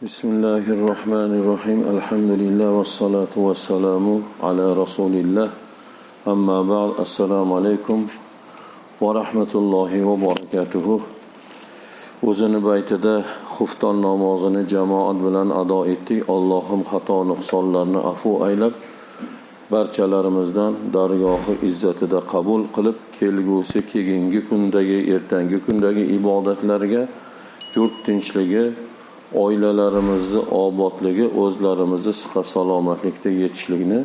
Bismillahirrahmanirrahim. Elhamdülillah ve salatu ve selamu ala Resulillah. Amma ba'd. Assalomu alaykum va rahmatullohi va barakatuhu. O'zini baytida xufton namozini jamoat bilan ado etdik. Allohim xato nuqsonlarni afu aylab, barchalarimizdan dargohi izzatida qabul qilib, kelgusi keyingi kundagi, ertangi kundagi ibodatlarga yurt tinchligi, oilalarimizni obodligi, o'zlarimizni sihat salomatlikda yetishlikni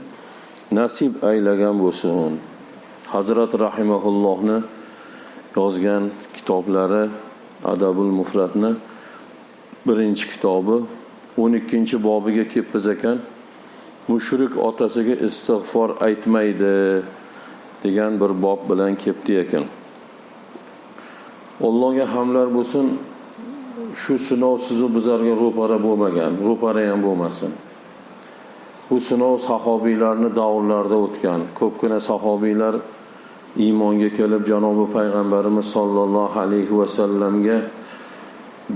nasib aylagan bo'lsin. Hazrat rahimahullohni yozgan kitoblari Adabul Mufratni birinchi kitobi 12-bobiga kelibmiz ekan. Mushrik otasiga istig'for aytmaydi degan bir bob bilan kelibdi ekan. Allohga hamdlar bo'lsin, shu sinov sizu bizlarga ro'para bo'lmagan, ro'para ham bo'lmasin. Bu sinov sahobiylarni davrlarida o'tgan. Ko'pgina sahobiylar iymonga kelib janobi payg'ambarimiz sollallohu alayhi vasallamga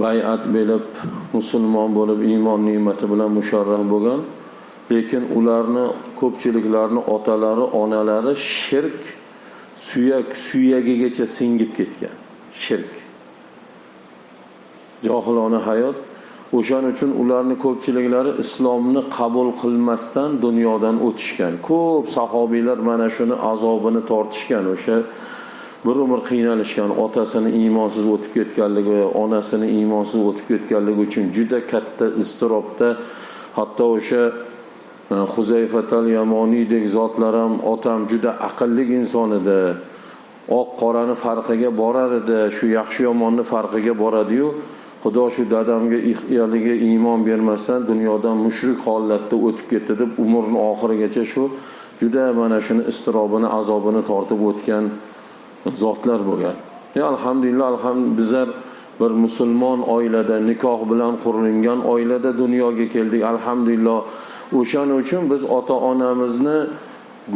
bay'at berib, musulmon bo'lib, iymon ne'mati bilan musharraf bo'lgan. Lekin ularni ko'pchiliklarni otalari, onalari shirk suyak suyagigacha singib ketgan. Shirk. Johilona hayot. O'shaning uchun ularni ko'pchiliklari islomni qabul qilmasdan dunyodan o'tishgan. Ko'p sahobiylar mana shuni azobini tortishgan, o'sha bir umr qiynalishgan, otasini iymonsiz o'tib ketganligi, onasini iymonsiz o'tib ketganligi uchun juda katta iztirobda, hatto o'sha Huzayfatal Yamoniydek zotlar ham, otam juda aqlli inson edi, oq qorani farqiga borar edi, shu yaxshi yomonni farqiga boradi-yu, Xudo shu dadamga ixtiyoriga iymon bermasdan dunyodan mushrik holatda o'tib ketdi deb umrning oxirigacha shu juda mana shuni iztirobini, azobini tortib o'tgan zotlar bo'lgan. Ya alhamdulillah, bizlar bir musulmon oilada, nikoh bilan qurilgan oilada dunyoga keldik. Alhamdulillah. O'shaning uchun biz ota-onamizni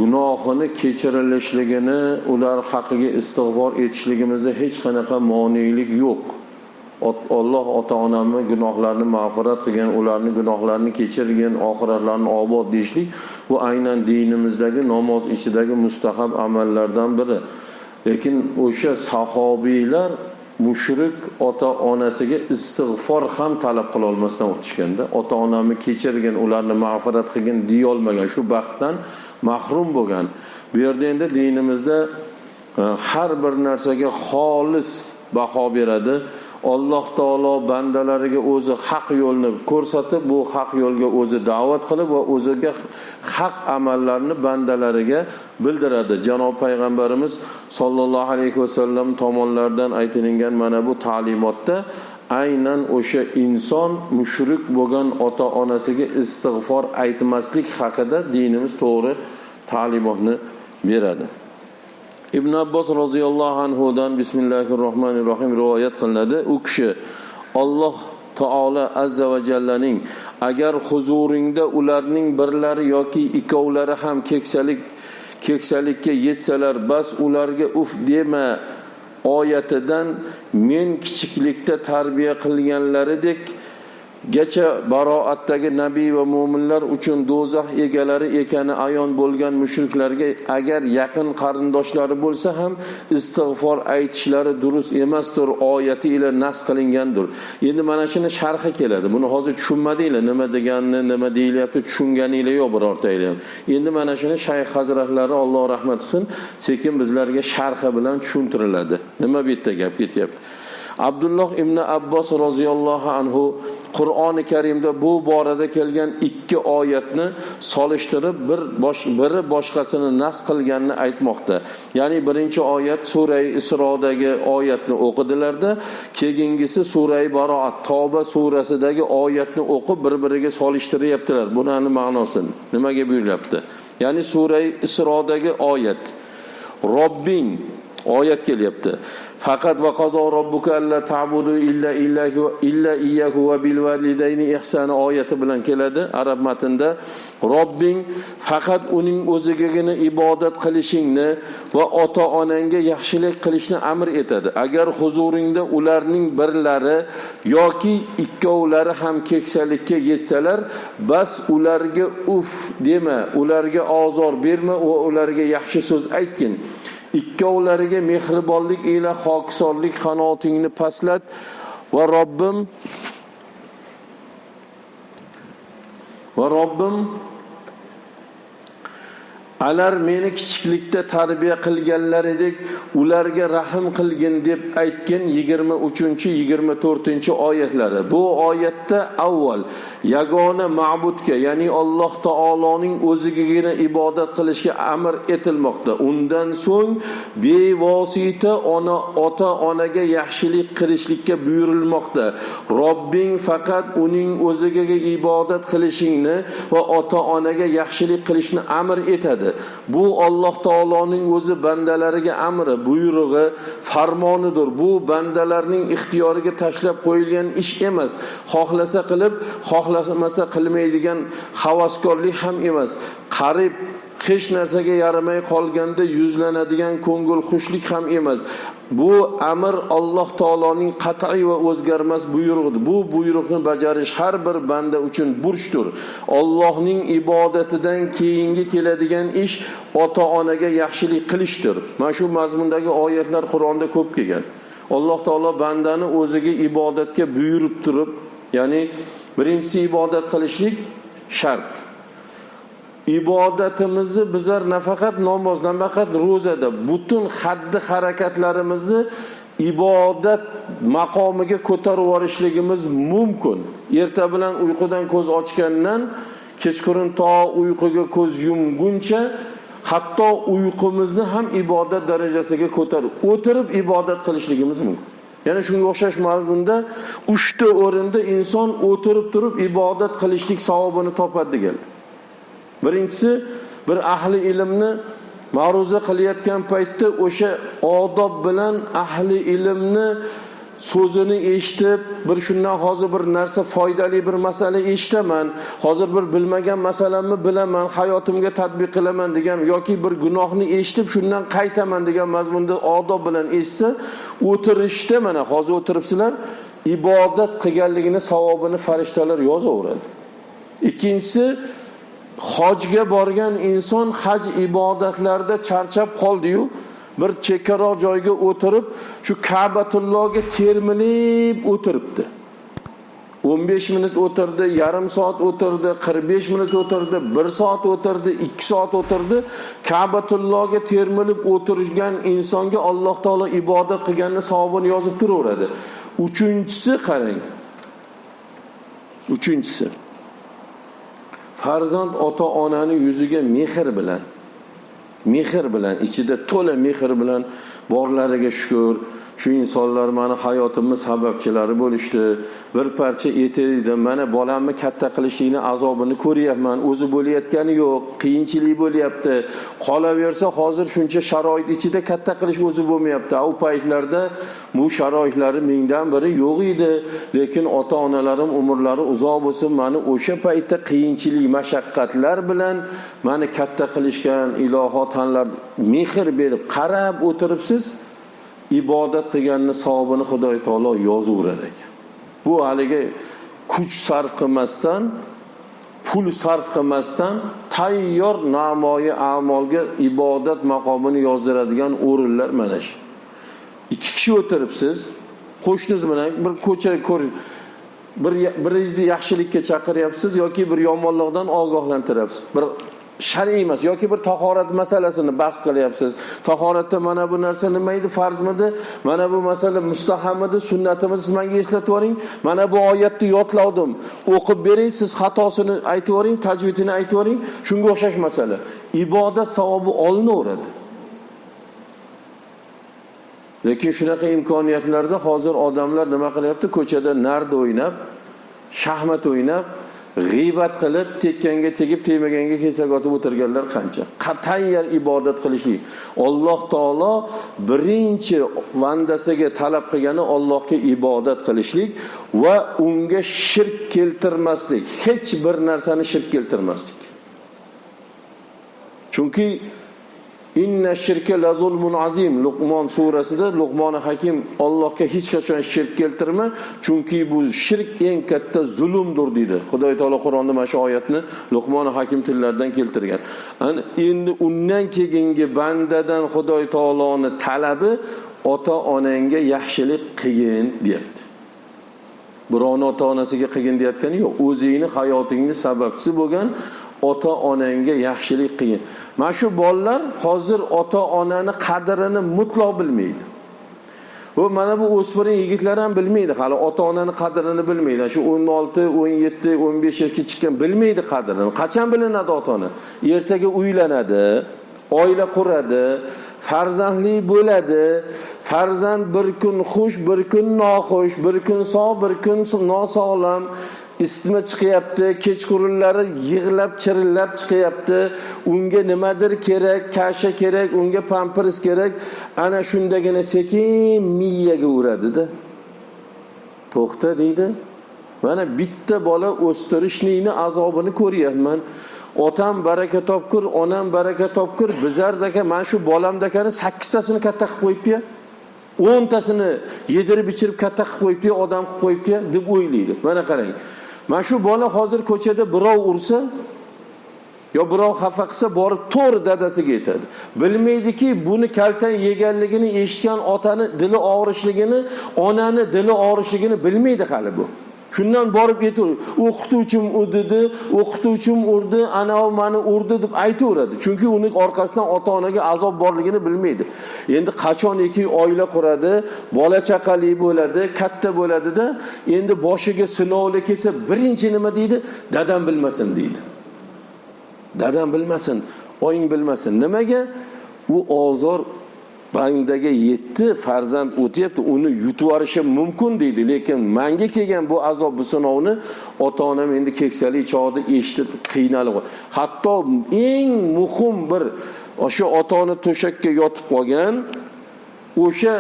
gunohini kechirilishligini, ular haqiga istig'for etishligimizda hech qanaqa monelik yo'q. Alloh ota-onamni gunohlarini mag'firat qilgan, ularni gunohlarini kechirgin, oxiratlarini obod deyishlik bu aynan dinimizdagi namoz ichidagi mustahab amallardan biri. Lekin o'sha sahobiylar mushrik ota-onasiga istig'for ham talab qila olmasdan o'tishganda, ota-onamni kechirgin, ularni mag'firat qilgin deya olmagan, shu baxtdan mahrum bo'lgan. Bu yerda endi dinimizda har bir narsaga xolis baho beradi. Alloh taolo bandalariga o'zi haq yo'lni ko'rsatib, bu haq yo'lga o'zi da'vat qilib va o'ziga haq amallarni bandalariga bildiradi. Janob payg'ambarimiz sollallohu alayhi vasallam tomonlaridan aytilingan mana bu ta'limotda aynan o'sha inson mushrik bo'lgan ota-onasiga istig'for aytmaslik haqida dinimiz to'g'ri ta'limotni beradi. Ibn Abbos roziyallohu anhudan Bismillahirrohmanirrohim rivoyat qilinadi. U kishi Alloh taolo azza va jallaning agar huzuringda ularning birlari yoki ikkovlari ham keksalikka yetsalar, bas ularga uf dema oyatidan men kichiklikda tarbiya qilganlaridek gacha baroatdagi nabiy va mo'minlar uchun do'zax egalari ekani ayon bo'lgan mushriklarga agar yaqin qarindoshlari bo'lsa ham istig'for aytishlari durust emasdir oyati ila nas qilingandir. Endi mana shuni sharhi keladi. Buni hozir tushunmadinglar, nima deganini, nima deyilyapti tushunganinglar yo'q birortanglar ham. Endi mana shuni shayx hazratlari Alloh rahmat qilsin, sekin bizlarga sharhi bilan tushuntiriladi. Nima bu yerda gap ketyapti? Abdulloh ibn Abbos roziyallohu anhu Qur'oni Karimda bu borada kelgan ikki oyatni solishtirib biri boshqasini nas qilganini aytmoqda. Ya'ni birinchi oyat sura Isrodagi oyatni o'qidilarda, keyingisi sura Baroat, Tavba surasidagi oyatni o'qib bir-biriga solishtiryaptilar. Buning ma'nosini nimaga buyuryapti? Ya'ni sura Isrodagi oyat Robbing Oyat kelyapti. Faqat va qado robbuka alla ta'budu illa illahu illa iyyahu va bil validayni ihsana oyati bilan keladi arab matnida. Robbing faqat uning o'zigagina ibodat qilishingni va ota-onangga yaxshilik qilishni amr etadi. Agar huzuringda ularning birlari yoki ikkovlari ham keksalikka yetsalar, bas ularga uf dema, ularga ozor berma va ularga yaxshi so'z aytgin. Ikkovlariga mehribonlik ila xokisorlik qanotingni pastlat va Robbim alar meni kichiklikda tarbiya qilganlaridek ularga rahm qilgin deb aytgin. 23-24 oyatlari. Bu oyatda avval yagona ma'budga, ya'ni Alloh taoloning o'zigagina ibodat qilishga amr etilmoqda. Undan so'ng bevosita ota onaga yaxshilik qilishlikka buyurilmoqda. Robbing faqat uning o'ziga ibodat qilishingni va ota onaga yaxshilik qilishni amr etadi. Bu Alloh taoloning o'zi bandalariga amri, buyrug'i, farmonidir. Bu bandalarning ixtiyoriga tashlab qo'yilgan ish emas. Xohlasa qilib, xohlamasa qilmaydigan havaskorlik ham emas. Qarib hech narsaga yaramay qolganda yuzlanadigan ko'ngil xushlik ham emas. Bu amr Alloh taoloning qat'iy va o'zgarmas buyrug'idir. Bu buyruqni bajarish har bir banda uchun burchdir. Allohning ibodatidan keyingi keladigan ish ota-onaga yaxshilik qilishdir. Mana shu mazmundagi oyatlar Qur'onda ko'p kelgan. Alloh taolo bandani o'ziga ibodatga buyurib turib, ya'ni birinchisi ibodat qilishlik shart. Ibodatimizni bizlar nafaqat namoz, nafaqat ro'zada, butun haddi harakatlarimizni ibodat maqomiga ko'tarib yuborishligimiz mumkin. Erta bilan uyqudan ko'z ochgandan kechqurun to uyquga ko'z yumguncha hatto uyqumizni ham ibodat darajasiga ko'tarib o'tirib ibodat qilishligimiz mumkin. Yana shunga o'xshash mazmunda 3 ta o'rinda inson o'tirib turib ibodat qilishlik savobini topadi degan. Birinchisi, bir ahli ilmni ma'ruza qilayotgan paytda o'sha odob bilan ahli ilmni so'zini eshitib, bir shundan hozir bir narsa foydali bir masala eshitaman, hozir bir bilmagan masalamni bilaman, hayotimga tatbiq qilaman degan yoki bir gunohni eshitib shundan qaytaman degan mazmunda odob bilan eshitsa, o'tirishda mana hozir o'tiribsizlar, ibodat qilganligini savobini farishtalar yozaveradi. Ikkinchisi, hojga borgan inson haj ibodatlarida charchab qoldi-yu, bir chekkaroq joyga o'tirib, shu Ka'batullohga termilib o'tiribdi. 15 minut o'tirdi, yarim soat o'tirdi, 45 minut o'tirdi, 1 soat o'tirdi, 2 soat o'tirdi. Ka'batullohga termilib o'tirgan insonga Alloh taolo ibodat qilganini savobini yozib turaveradi. Uchinchisi qarang. Uchinchisi, farzand ota-onani yuziga mehr bilan, ichida to'la mehr bilan borlariga shukur, shu insonlar meni hayotimni sababchilari bo'lishdi. Bir parcha eti, mana bolamni katta qilishlikni azobini ko'ryapman, o'zi bo'layotgani yo'q, qiyinchilik bo'lyapti. Qolaversa hozir shuncha sharoit ichida katta qilish o'zi bo'lmayapti. U paytlarda bu sharoitlari mingdan biri yo'q edi, lekin ota-onalarim umrlari uzoq bo'lsin, meni o'sha paytda qiyinchilik, mashaqqatlar bilan meni katta qilishgan, iloho tanlar mehr berib qarab o'tiribsiz. Ibodat qilganni savobini Xudoy taolo yozaverar ekan. Bu haligi kuch sarf qilmasdan, pul sarf qilmasdan tayyor namoyi a'molga ibodat maqomini yozdiradigan o'rinlar mana shu. 2 kishi o'tiribsiz, qo'shningiz bilan bir ko'cha ko'r, biringizni yaxshilikka chaqiryapsiz yoki bir yomonlikdan ogohlantiryapsiz. Bir shar'iy emas yoki bir tahorat masalasini bahs qilyapsiz. Tahoratda mana bu narsa nima edi, farzmidi? Mana bu masala mustahabmidi, sunnatmidi? Siz menga eslatib yuboring. Mana bu oyatni yodladim. O'qib bering, siz xatosini aytib yuboring, tajvidini aytib yuboring. Shunga o'xshash masala. Ibodat savobi olinaveradi. Lekin shunaqa imkoniyatlarda hozir odamlar nima qilyapti? Ko'chada nard o'ynab, shaxmat o'ynab, G'iybat qilib, tekkanga tegib, tegmaganga kesak otib o'tirganlar qancha? Tayyor ibodat qilishlik. Alloh taolo birinchi bandasiga talab qilgani Allohga ibodat qilishlik va unga shirk keltirmaslik, hech bir narsani shirk keltirmaslik. Chunki inna shirka la zulmun azim, Luqmon surasida Luqmon Hakim Allohga hech qachon shirk keltirma, chunki bu shirk eng katta zulmdir dedi. Xudoy taolo Qur'onda mana shu oyatni Luqmon Hakim tillaridan keltirgan. Endi undan keyingi bandadan Xudoy taoloning talabi ota onangga yaxshilik qilgin deyapti. Birovni ota onasiga qilgin deyotgani yo'q. O'zingni hayotingni sababchisi bo'lgan ota onangga yaxshilik qilgin. Mana shu bolalar hozir ota onani qadrini mutlaq bilmaydi. Bu mana bu o'spirin yigitlar ham bilmaydi, hali ota onani qadrini bilmaydi. Shu 16, 17, 15 yoshga chiqqan bilmaydi qadrini. Qachon bilinadi ota ona? Ertaga uylanadi, oila quradi, farzandli bo'ladi. Farzand bir kun xush, bir kun noxush, bir kun sog', bir kun nosog'lom. Isitma chiqyapti, kechqurunlari yig'lab chirillab chiqyapti. Unga nimadir kerak, kasha kerak, unga pampers kerak. Ana shundagina sekin miyaga uradi-da. To'xta deydi. Mana bitta bola o'stirishlikni azobini ko'ryapman. Otam baraka topkur, onam baraka topkur, bizardaka mana shu bolamdakani 8 tasini katta qilib qo'yibdi-ya. 10 tasini yedirib ichirib katta qilib qo'yibdi, odam qilib qo'yibdi deb o'ylaydi. Mana qarang. Mana shu bola hozir ko'chada birov ursa yo birov xafa qilsa borib to'g'ri dadasiga aytadi. Bilmaydiki, buni kaltak yeganligini eshitgan otani dili og'rishligini, onani dili og'rishligini bilmaydi hali bu. Shundan borib aytaveradi. O'qituvchim urdi, o'qituvchim urdi, ana u meni urdi deb aytaveradi. Chunki uning orqasidan ota-onaga azob borligini bilmaydi. Endi qachoniki oila quradi, bola chaqali bo'ladi, katta bo'ladi-da, endi boshiga sinovlar kelsa birinchi nima deydi? Dadam bilmasin deydi. Dadam bilmasin, oying bilmasin. Nimaga? U ozor bandaga yetdi, farzand o'tyapti, uni yutib yuborishi mumkin deydi. Lekin menga kelgan bu azob, bu sinovni ota-onam endi keksalik chog'ida eshitib qiynalib, hatto eng muhim bir o'sha ota-ona to'shakka yotib qolgan, o'sha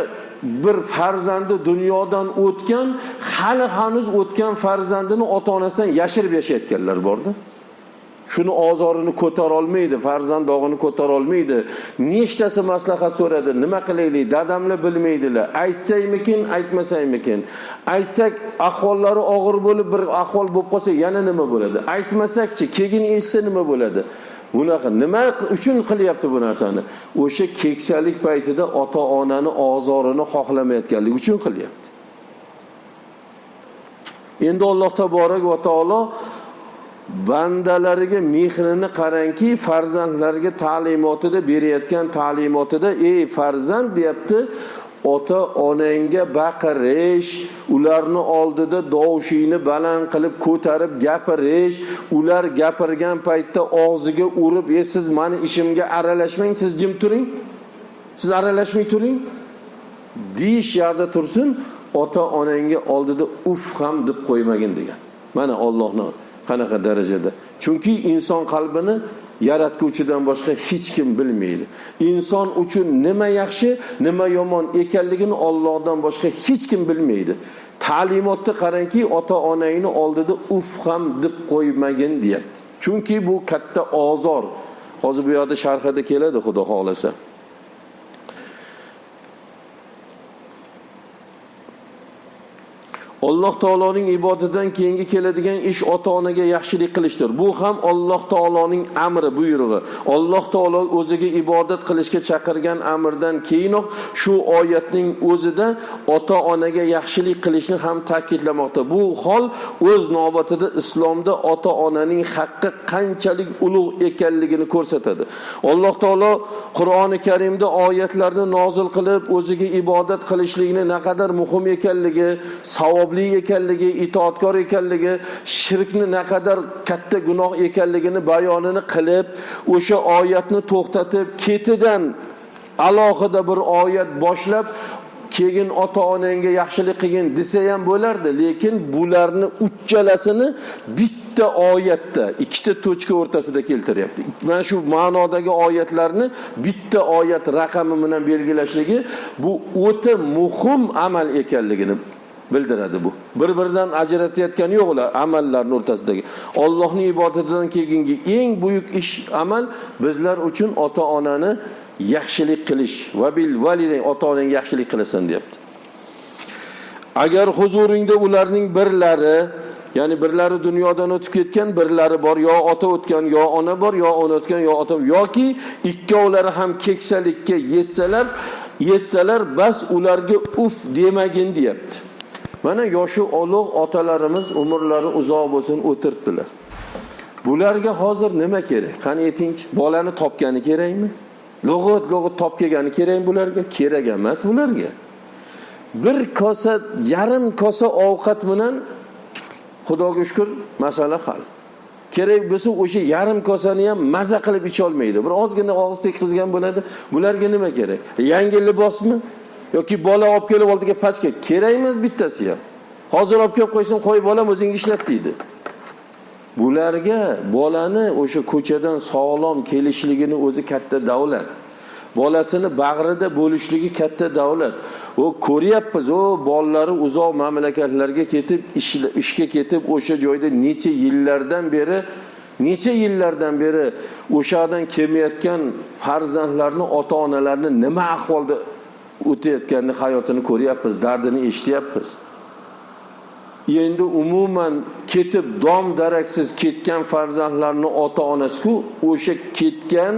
bir farzandi dunyodan o'tgan, hali hanuz o'tgan farzandini ota-onasidan yashirib yashayotganlar bordi. Shuni ozorini ko'tara olmaydi, farzand dog'ini ko'tara olmaydi. Nechtasi maslahat so'radi, nima qilaylik, dadamlar bilmaydilar. Aytsaymikin, aytmasaymikin? Aytsak ahvollari og'ir bo'lib bir ahvol bo'lib qolsa yana nima bo'ladi? Aytmasakchi, keyin eshitsa nima bo'ladi? Bunaqa nima uchun qilyapti bu narsani? O'sha keksalik paytida ota-onani ozorini xohlamayotganligi uchun qilyapti. Endi Alloh taborak va taolo bandalariga mehrini qarangki, farzandlarga ta'limotida berayotgan ta'limotida ey farzand deyapti, ota onangga baqirish, ularni oldida dovushingni baland qilib ko'tarib gapirish, ular gapirgan paytda og'ziga urib, "Ey siz meni ishimga aralashmang, siz jim turing, siz aralashmay turing" deyish yoqda tursin, ota onangga oldida uf ham deb qo'ymagin degan. Mana Allohning qanaqa darajada. Chunki inson qalbini yaratguvchidan boshqa hech kim bilmaydi. Inson uchun nima yaxshi, nima yomon ekanligini Allohdan boshqa hech kim bilmaydi. Ta'limotda qarangki, ota-onangni oldida uf ham deb qo'ymagin deyapti. Chunki bu katta ozor. Hozir bu yerda sharhida keladi, Xudo xolasa. Alloh taoloning ibodatidan keyingi keladigan ish ota-onaga yaxshilik qilishdir. Bu ham Alloh taoloning amri, buyrug'i. Alloh taolo o'ziga ibodat qilishga chaqirgan amrdan keyinoq shu oyatning o'zida ota-onaga yaxshilik qilishni ham ta'kidlamoqda. Bu hol o'z navbatida islomda ota-onaning haqqi qanchalik ulug' ekanligini ko'rsatadi. Alloh taolo Qur'oni Karimda oyatlarni nozil qilib, o'ziga ibodat qilishlikni naqadar muhim ekanligi, savob ekanligi, itoatkor ekanligi, shirkni naqadar katta gunoh ekanligini bayonini qilib, o'sha oyatni to'xtatib, ketidan alohida bir oyat boshlab, keyin ota onangga yaxshilik qilgin desa ham bo'lardi, lekin bularni uchalasini bitta oyatda, ikkita tochka o'rtasida keltiryapti. Mana shu ma'nodagi oyatlarni bitta oyat raqami bilan belgilashligi bu o'ta muhim amal ekanligini bildiradi bu. Bir-biridan ajratayotgani yo'q ular amallarning o'rtasidagi. Allohning ibodatidan keyingi eng buyuk ish amal bizlar uchun ota-onani yaxshilik qilish va bil validayn, ota-onangga yaxshilik qilasan deyapti. Agar huzuringda ularning birlari, ya'ni birlari dunyodan o'tib ketgan, birlari bor, yo ota o'tgan, yo ona bor, yo ona o'tgan, yo ota, yoki ikkovlari ham keksalikka yetsalar bas ularga uf demagin deyapti. Mana yoshi ulug' otalarimiz umrlari uzoq bo'lsin o'tiribdilar. Bularga hozir nima kerak? Qani aytingchi, bolani topgani kerakmi? Lug'ut top kelgani kerakmi bularga? Kerak emas bularga. Bir kosa, yarim kosa ovqat bilan Xudoga shukr, masala hal. Kerak bo'lsa o'sha yarim kosani ham maza qilib icha olmaydi. Bir ozgina og'iz tekkizgan bo'ladi. Bularga nima kerak? Yangi libosmi? Yoki bola olib kelib oldiga pachka? Kerak emas bittasi ham. Hozir olib kelib qo'ysin, qo'y bolam o'zing ishlat deydi. Bularga bolani o'sha ko'chadan sog'lom kelishligini o'zi katta davlat. Bolasini bag'rida bo'lishligi katta davlat. O ko'ryapmiz, o bolalari uzoq mamlakatlarga ketib, ishga ketib, o'sha joyda necha yillardan beri o'shadan kelmayotgan farzandlarni, ota-onalarni nima ahvolda o'tayotganini, hayotini ko'ryapmiz, dardini eshityapmiz. Endi umuman ketib dom daraksiz ketgan farzandlarni ota-onasi-ku o'sha ketgan,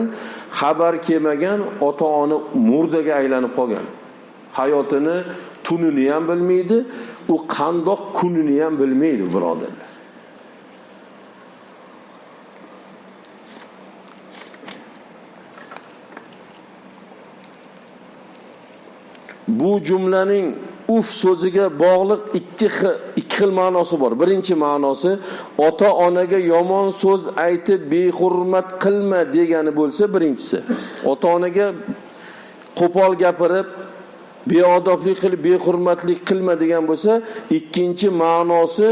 xabar kelmagan ota-ona murdaga aylanib qolgan. Hayotini tunini ham bilmaydi, u qandoq kunini ham bilmaydi, birodarlar. Bu jumlaning uf so'ziga bog'liq ikki xil ma'nosi bor. Birinchi ma'nosi ota-onaga yomon so'z aytib behurmat qilma degani bo'lsa, birinchisi. Ota-onaga qo'pol gapirib, beodoblik qilib, behurmatlik qilma degan bo'lsa, ikkinchi ma'nosi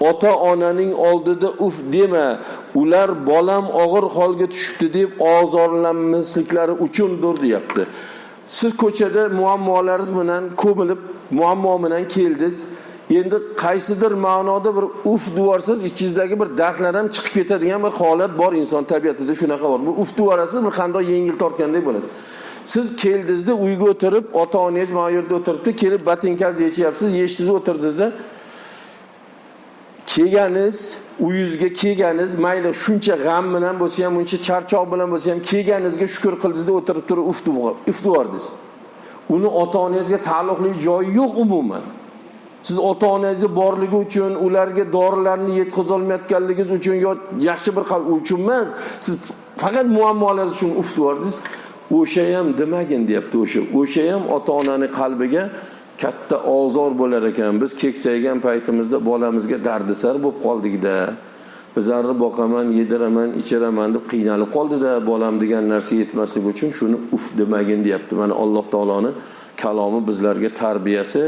ota-onaning oldida uf dema, ular bolam og'ir holga tushibdi deb ozorlanmasliklari uchundir deyapti. Siz ko'chada muammolaringiz bilan ko'milib, muammo bilan keldingiz. Endi qaysidir ma'noda bir uf devorsangiz, ichingizdagi bir dardlar ham chiqib ketadigan bir holat bor, inson tabiatida shunaqa bor. Bu uf devorasiz, bir qanday yengil tortgandek bo'ladi. Siz keldingizda uyga o'tirib, ota-onangiz mana yerda o'tiribdi, kelib botinkangizni yechyapsiz, yechdingiz, o'tirdingizda. Kelganingiz, uyingizga kelganingiz, mayli shuncha g'am bilan bo'lsa ham, buncha charchoq bilan bo'lsa ham kelganingizga shukr qildingizda o'tirib turib uf devordingiz. Uni ota-onangizga taalluqli joyi yo'q umuman. Siz ota-onangizni borligi uchun, ularga dorilarni yetkazolmayotganligingiz uchun yo yaxshi bir uchun emas, siz faqat muammolaringiz uchun uf devordingiz. O'sha ham demagin deyapti o'sha. O'sha ham ota-onaning qalbiga katta ozor bo'lar ekan. Biz keksaygan paytimizda bolamizga dardisar bo'lib qoldikda. Bizlarni boqaman, yediraman, ichiraman deb qiynalib qoldida, bolam degan narsa yetmasligi uchun shuni uf demagin deyapti. Mana Alloh taoloning kalomi bizlarga tarbiyasi,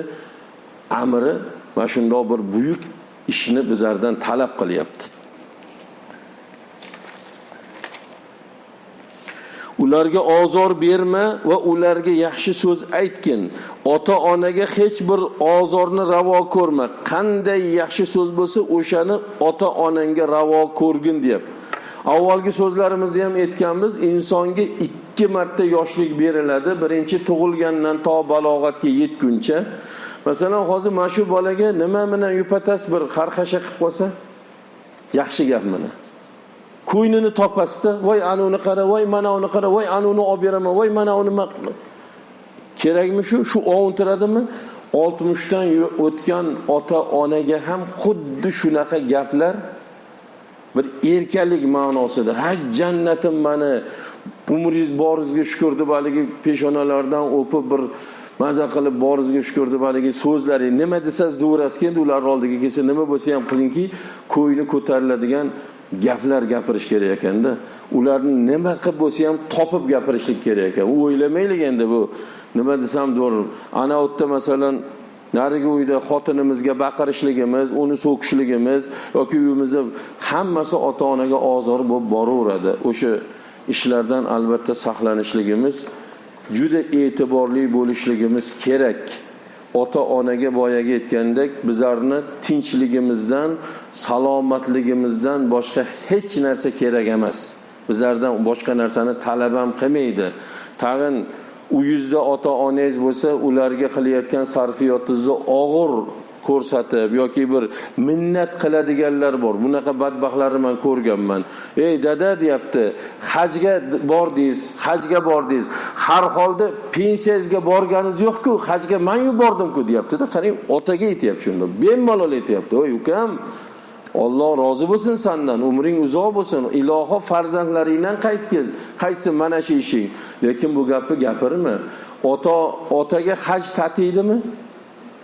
amri mana shundoq bir buyuk ishni bizlardan talab qilyapti. Ularga ozor berma va ularga yaxshi so'z aytgin. Ota-onaga hech bir ozorni ravo ko'rma. Qanday yaxshi so'z bo'lsa, o'shani ota-onangga ravo ko'rgin deyapti. Avvalgi so'zlarimizda ham aytganmiz, insonga 2 marta yoshlik beriladi. Birinchi tug'ilgandan to balog'atga yetguncha. Masalan, hozir mana shu bolaga nima bilan yupatasiz, bir xarxasha qilib qo'ysa, yaxshi gap mana. Ko'ynini topasizda, voy anuni qara, voy mana uni qara, voy anuni olib beraman, voy mana uni kerakmi shu? Shu ovuntiradimi? 60 dan o'tgan ota-onaga ham xuddi shunaqa gaplar bir erkalik ma'nosida, ha jannatim mani, umringiz boringizga shukr deb haligi peshonalardan o'pib bir maza qilib boringizga shukr deb haligi so'zlari nima desangiz deverasiz, endi ular oldiga kelsa nima bo'lsa ham qilingki, ko'ngli ko'tariladigan gaplar gapirish kerak ekanda. Ularni nima qilib bo'lsa ham topib gapirishlik kerak ekan. U o'ylamaylik endi bu Nima desam to'g'ri. Ana u yerda masalan narigi uyda xotinimizga baqirishligimiz, uni so'kishligimiz yoki uyimizda hammasi ota-onaga ozor bo'lib boraveradi. O'sha ishlardan albatta saqlanishligimiz, juda e'tiborli bo'lishligimiz kerak. Ota-onaga boyagi aytgandek bizlarni tinchligimizdan, salomatligimizdan boshqa hech narsa kerak emas. Bizlardan boshqa narsani talab ham qilmaydi. Tag'in uyingizda ota-onangiz bo'lsa, ularga qilayotgan sarfiyotingizni og'ir ko'rsatib yoki bir minnat qiladiganlar bor. Bunaqa badbaxtlarni men ko'rganman. Ey dada deyapti, hajga bordingiz, hajga bordingiz. Har holda pensiyangizga borganingiz yo'q-ku, hajga men yubordim-ku deyapti-da. Qarang, otaga aytayapti shunda. Bemalol aytayapti. Oy ukam, Alloh rozi bo'lsin sendan, umring uzoq bo'lsin, iloho farzandlaringdan qaytgin, qaytsin mana shu ishing. Lekin bu gapni gapirma. Otaga haj tatiydimi?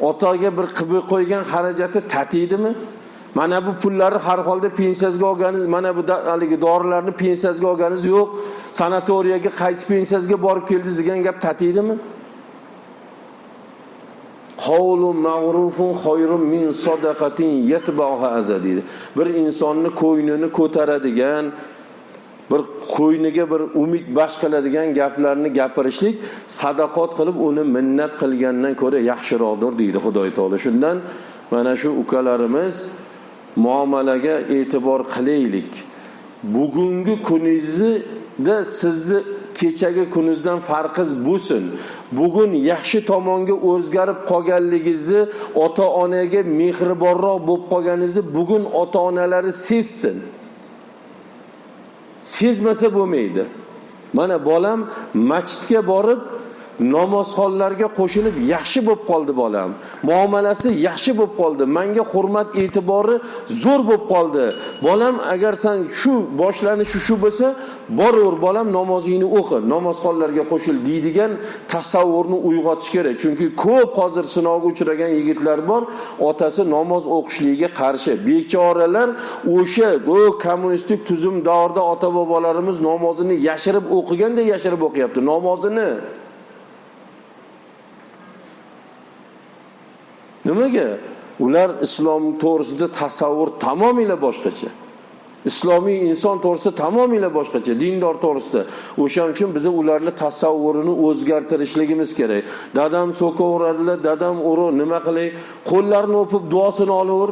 Otaga bir qilib qo'ygan xarajati tatiydimi? Mana bu pullarni har holda pensiyangizga olganingiz, mana bu haligi dorilarni pensiyangizga olganingiz yo'q. Sanatoriyaga qaysi pensiyangizga borib keldingiz degan gap tatiydimi? Qavlun ma'rufun khayrun min sadaqatin yatba'uha aza deydi. Bir insonni ko'nglini ko'taradigan, bir ko'yniga bir umid bash qiladigan gaplarni gapirishlik sadaqot qilib uni minnat qilgandan ko'ra yaxshiroqdir deydi Xudoy taolo. Shundan mana shu ukalarimiz muomalaga e'tibor qilaylik. Bugungi kuningizda sizni kechagi kuningizdan farqiz bo'lsin. Bugun yaxshi tomonga o'zgarib qolganligingizni, ota-onaga mehribonroq bo'lib qolganingizni bugun ota-onalari sezsin. Sezmasa bo'lmaydi. Mana bolam masjidga borib namozxonlarga qo'shilib yaxshi bo'lib qoldi bolam. Muomalasi yaxshi bo'lib qoldi. Menga hurmat e'tibori zo'r bo'lib qoldi. Bolam, agar sen shu boshlanishi shu bo'lsa, boraver bolam, namozingni o'qi, namozxonlarga qo'shil deydigan tasavvurni uyg'otish kerak. Chunki ko'p hozir sinovga uchragan yigitlar bor, otasi namoz o'qishligiga qarshi. Bechoralar o'sha kommunistik tuzum davrida ota-bobolarimiz namozini yashirib o'qiganda yashirib o'qiyapti namozini. Nimaga? Ular islom to'g'risida tasavvur tamomila boshqacha. Islomiy inson to'g'risida tamomila boshqacha, dindor to'g'risida. O'shaning uchun biz ularning tasavvurini o'zgartirishligimiz kerak. Dadam so'kaveradilar, dadam urug' nima qilay? Qo'llarini o'pib duosini olaver.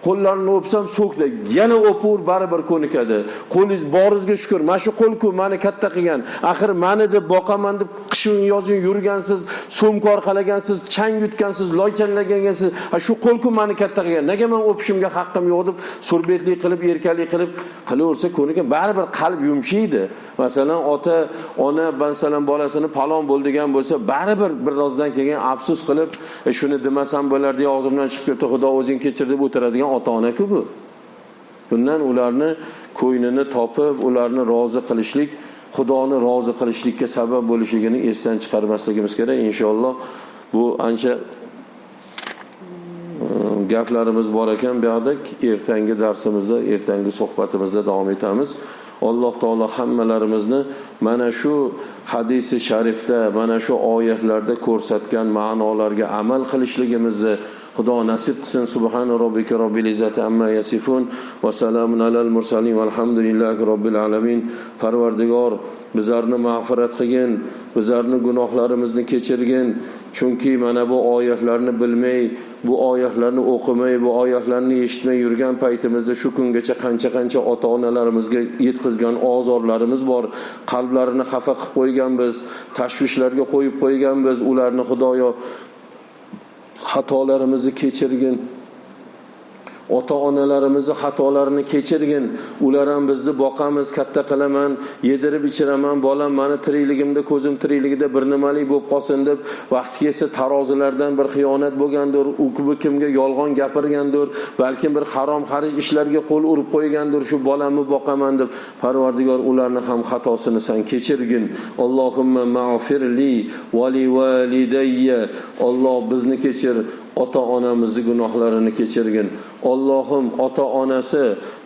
Qo'llarini o'psam so'kdi, yana o'pur, baribir ko'nikadi. Qo'lingiz boringizga shukr, mana shu qo'l-ku meni katta qilgan. Axir meni deb boqaman deb qishin yozin yurgansiz, so'mka orqalagansiz, chang yutgansiz, loychanlagansiz. Ha shu qo'l-ku meni katta qilgan. Nega men o'pishimga haqqim yo'q deb surbetlik qilib, erkalik qilib qilaversa ko'nikan, baribir qalb yumshaydi. Masalan, ota, ona masalan bolasini palon bo'l degan bo'lsa, baribir birozdan keyin afsus qilib, shuni demasam bo'lardi, og'zimdan chiqib ketdi, Xudo o'zing kechir deb o'tiradigan ota-ona-ku bu. Bundan ularni ko'nglini topib, ularni rozi qilishlik, Xudoni rozi qilishlikka sabab bo'lishligini esdan chiqarmasligimiz kerak. Inshaalloh bu ancha gaplarimiz bor ekan, bu yoqda ertangi darsimizda, ertangi suhbatimizda davom etamiz. Alloh taolo hammalarimizni mana shu hadisi sharifda, mana shu oyatlarda ko'rsatgan ma'nolarga amal qilishligimizni Xudo nasib qilsin. Subhana robbika robbil izzati amma yasifun va salamun alal mursalin valhamdulillahi robbil alamin. Parvardigor, bizlarni mag'firat qilgin, bizlarni gunohlarimizni kechirgin. Chunki mana bu oyatlarni bilmay, bu oyatlarni o'qimay, bu oyatlarni eshitmay yurgan paytimizda shu kungacha qancha-qancha ota-onalarimizga yetkazgan ozorlarimiz bor. Qalblarini xafa qilib qo'yganmiz, tashvishlarga qo'yib qo'yganmiz. Ularni Xudoyo xatolarimizni kechirgin. Ota-onalarimizni xatolarini kechirgin. Ular ham bizni boqamiz, katta qilaman, yedirib ichiraman, bolam meni tirikligimda, ko'zim tirikligida bir nimalik bo'lib qolsin deb vaqti kelsa tarozilardan bir xiyonat bo'lgandir, u kimga yolg'on gapirgandir, balkim bir harom xarij ishlarga qo'l urib qo'ygandir, shu bolamni boqaman deb. Parvardigor, ularni ham xatosini sen kechirgin. Allohumma ma'firli va li validayya. Alloh bizni kechir, Ota-onamizni gunohlarini kechirgin. Allohim, ota-onasi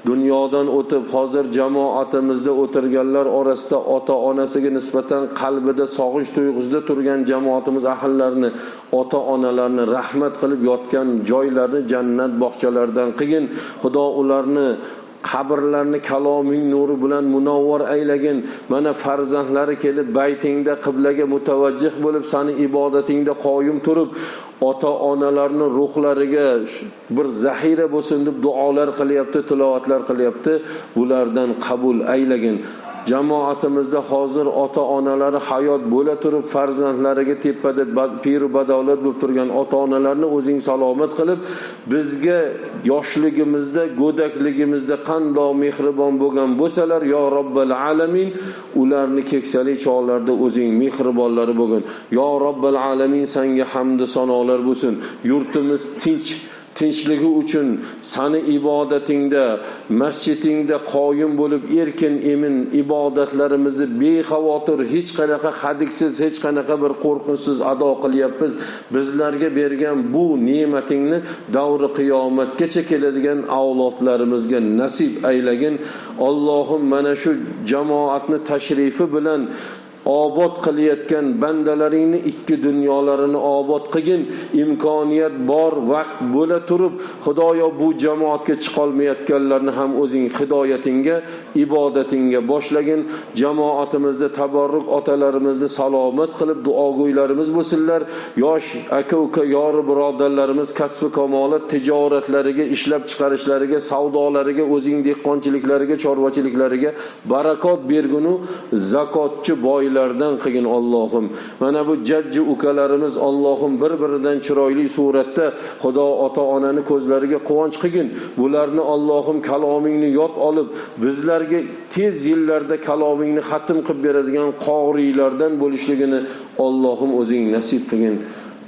dunyodan o'tib hozir jamoatimizda o'tirganlar orasida ota-onasiga nisbatan qalbida sog'inch tuyg'usida turgan jamoatimiz ahllarini, ota-onalarni rahmat qilib yotgan joylarini jannat bog'chalaridan qilgin. Xudo ularni qabrlarni kaloming nuri bilan munavvar aylagin. Mana farzandlari kelib baytingda qiblaga mutavajjih bo'lib sani ibodatingda qoyim turib ota-onalarni ruhlariga bir zaxira bo'lsin deb duolar qilyapti, tilovatlar qilyapti. Bulardan qabul aylagin. Jamoatimizda hozir ota-onalari hayot bo'la turib farzandlariga tepada piru badavlat bo'lib turgan ota-onalarni o'zing salomat qilib, bizga yoshligimizda, go'dakligimizda qandoq mehribon bo'lgan bo'lsalar, yo Robbil alamin, ularni keksalik chog'larida o'zing mehribonlari bo'lgin. Yo Robbil alamin, senga hamd sanolar bo'lsin. Yurtimiz tinchligi uchun sani ibodatingda, masjidingda qoyim bo'lib erkin emin ibodatlarimizni bexavotir, hech qanaqa hadiksiz, hech qanaqa bir qo'rqinchsiz ado qilyapmiz. Bizlarga bergan bu ne'matingni davri qiyomatgacha keladigan avlodlarimizga nasib aylagin. Allohim, mana shu jamoatni tashrifi bilan obod qilayotgan bandalaringni ikki dunyolarini obod qilgin. Imkoniyat bor, vaqt bo'la turib, Xudoyo, bu jamoatga chiqolmayotganlarni ham o'zing hidoyatingga, ibodatingga boshlagin. Jamoatimizda tabarruk otalarimizni salomat qilib duogo'ylarimiz bo'lsinlar. Yosh aka-uka, yori birodarlarimiz kasbi kamolat, tijoratlariga, ishlab chiqarishlariga, savdolariga, o'zing dehqonchiliklariga, chorvachiliklariga barakot bergunu zakotchi boylar qilgin Allohim. Mana bu jajji ukalarimiz Allohim bir-biridan chiroyli suratda Xudo ota-onani ko'zlariga quvonch qilgin. Bularni Allohim kalomingni yod olib, bizlarga tez yillarda kalomingni xatm qilib beradigan qoriylardan bo'lishligini Allohim o'zing nasib qilgin.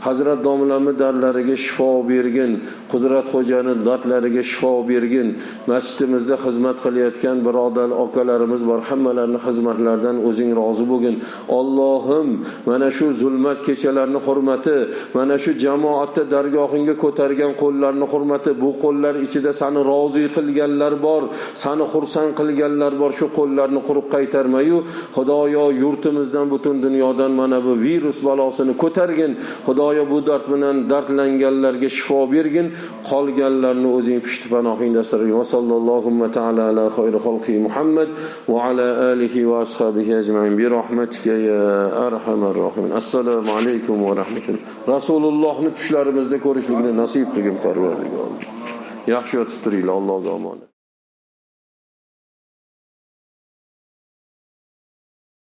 Hazrat domlamni dardlariga shifo bergin, Qudrat xo'jani dardlariga shifo bergin. Masjidimizda xizmat qilayotgan birodar akalarimiz bor, hammalarini xizmatlaridan o'zing rozi bo'lgin. Allohim, mana shu zulmat kechalarni hurmati, mana shu jamoatda dargohingga ko'targan qo'llarni hurmati, bu qo'llar ichida seni rozi qilganlar bor, seni xursand qilganlar bor, shu qo'llarni quruq qaytarmayu, Xudoyo, yurtimizdan, butun dunyodan mana bu virus balosini ko'targin. Xudoyo, bu dard bilan dardlanganlarga shifo bergin, qolganlarni o'zing pushti panohingda asragin. Va sallallohu taala ala xayri xalqi Muhammad va ala alihi va ashabihi ajmain bi rahmatika ya arhamar rohimin. Assalomu alaykum va rahmatulloh. Rasulullohni tushlarimizda ko'rishlikni nasib qilgin, Parvardigor. Yaxshi yotib turinglar, Allohga omonat.